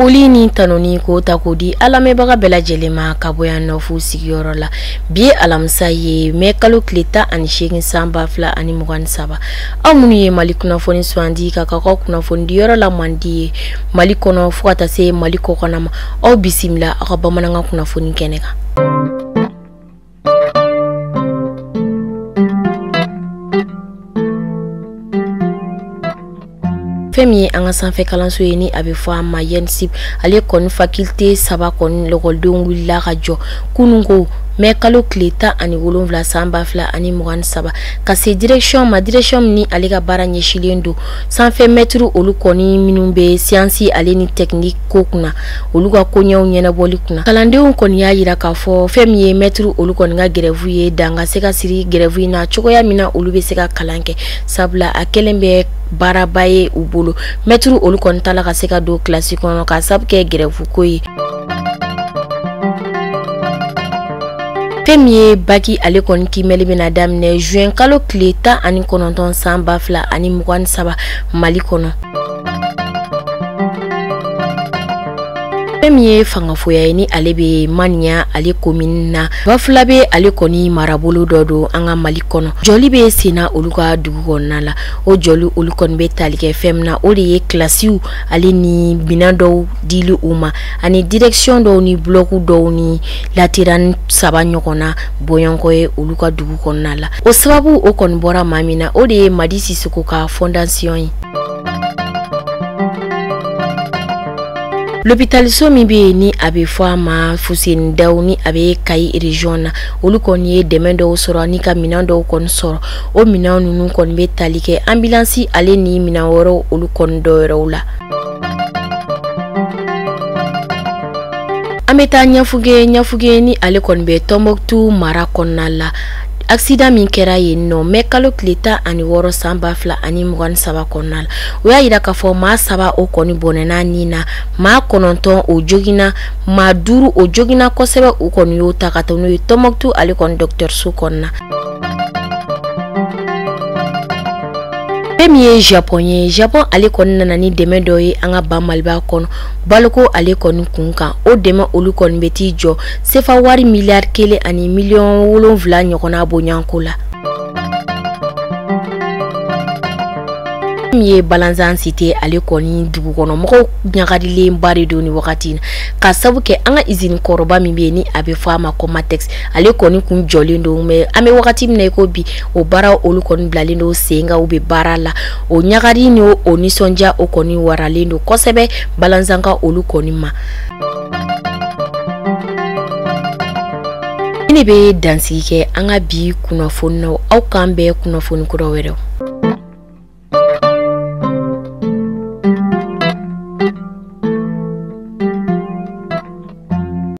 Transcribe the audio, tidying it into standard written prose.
Foli ni tanuni ko ta k'o di an lamɛnbaga bɛɛ lajɛlen ma ka bɔ yan nɔ f'u sigiyɔrɔ la. Bi ye alamisa ye, mɛ kalo tile 18 san 2023. Aw minnu ye Mali kunnafoni sugandi ka k'aw ka kunnafoni diyɔrɔ la mandi ye Mali kɔnɔ fo ka taa se Mali kɔkanna ma, aw bisimila aw ka bamanankan kunnafoni kɛnɛ kan. Fɛn min ye an ka sanfɛ kalanso ye ni a bɛ fɔ a ma ENSUP, ale kɔni faculté saba kɔni lɔkɔlidenw wulila ka jɔ kunun ko mɛ kalo tile 17 san 2023 ka se direction ma, direction min ni ale ka baara ɲɛsilen don sanfɛ mɛtiri olu kɔni minnu bɛ siyansi ale ni tɛkiniki ko kunna, olu ka koɲɛw ɲɛnabɔli kunna. Kalandenw kɔni y'a yira k'a fɔ fɛn min ye mɛtiri olu kɔni ka grève ye, dan ka se ka siri grève in na cogoya min na olu bɛ se ka kalan kɛ, sabula a kɛlen bɛ baaraba ye u bolo. Mɛtiri olu kɔni t'a la ka se ka don kilasi kɔnɔ k'a sabu kɛ grève ko ye. Fɛn min ye baki ale kɔni kiimɛli bɛna daminɛ juin kalo tile 19 san 2023 Mali kɔnɔ. Fɛn min ye fangafoya ye ni ale bɛ Maniya ale komini na, Bafulabe ale kɔni marabolo dɔ don an ka Mali kɔnɔ. Jɔli bɛ senna olu ka dugu kɔnɔna la. O jɔli olu kɔni bɛ tali kɛ fɛn min na, o de ye kilasiw ale ni minɛn dɔw dili u ma, ani direction dɔw ni bloc dɔw ni latirani saba ɲɔgɔnna bɔɲɔgɔnko ye olu ka dugu kɔnɔna la. O sababu o kɔni bɔra maa min na, o de ye Madi Sisoko ka fondation ye. L'hôpitalso min bɛ yen ni a bɛ fɔ a ma Fuseni Daw ni a bɛ Kayi région na, olu kɔni ye dɛmɛ dɔw sɔrɔ ani ka minɛn dɔw kɔni sɔrɔ. O minɛn ninnu kɔni bɛ tali kɛ ambulance ale ni minɛn wɛrɛw olu kɔni dɔ wɛrɛw la. An bɛ taa Ɲafuge, Ɲafuge ni ale kɔni bɛ Tɔnbɔkutu mara kɔnɔna la. Accident min kɛra yen nɔ mɛ kalo tile 16 san 2023 kɔnɔna la, o y'a yira k'a fɔ maa saba o kɔni bɔnɛna ni na, maa kɔnɔntɔn o joginna, maa duuru o joginna kosɛbɛ, u kɔni y'o ta ka taa n'u ye Tɔnbɔkutu ale kɔni dɔgɔtɔrɔso kɔnɔna. Fɛn min ye Japon ye, Japon ale kɔni nana ni dɛmɛ dɔ ye an ka ba Maliba kɔnɔ baloko ale kɔni kun kan. O dɛmɛ olu kɔni bɛ t'i jɔ sefa wari miliyari kelen ani miliyɔn wolonwula ɲɔgɔnna bonyanko la. Min ye Balanzan Cité ale kɔni dugu kɔnɔ mɔgɔw ɲagarilenba de don ni wagati in na, ka sabu kɛ an ka usine kɔrɔba min bɛ yen ni a bɛ fɔ a ma Comatex, ale kɔni kun jɔlen don, mais an bɛ wagati min na i ko bi, o baara olu kɔni bilalen don sen kan, u bɛ baara la. O ɲagari ni o nisɔndiya o kɔni waralen don kosɛbɛ Balanzanka olu kɔni ma. Ne bɛ dansigi kɛ an ka bi kunnafoni na, aw k'an bɛn kunnafoni kura wɛrɛw.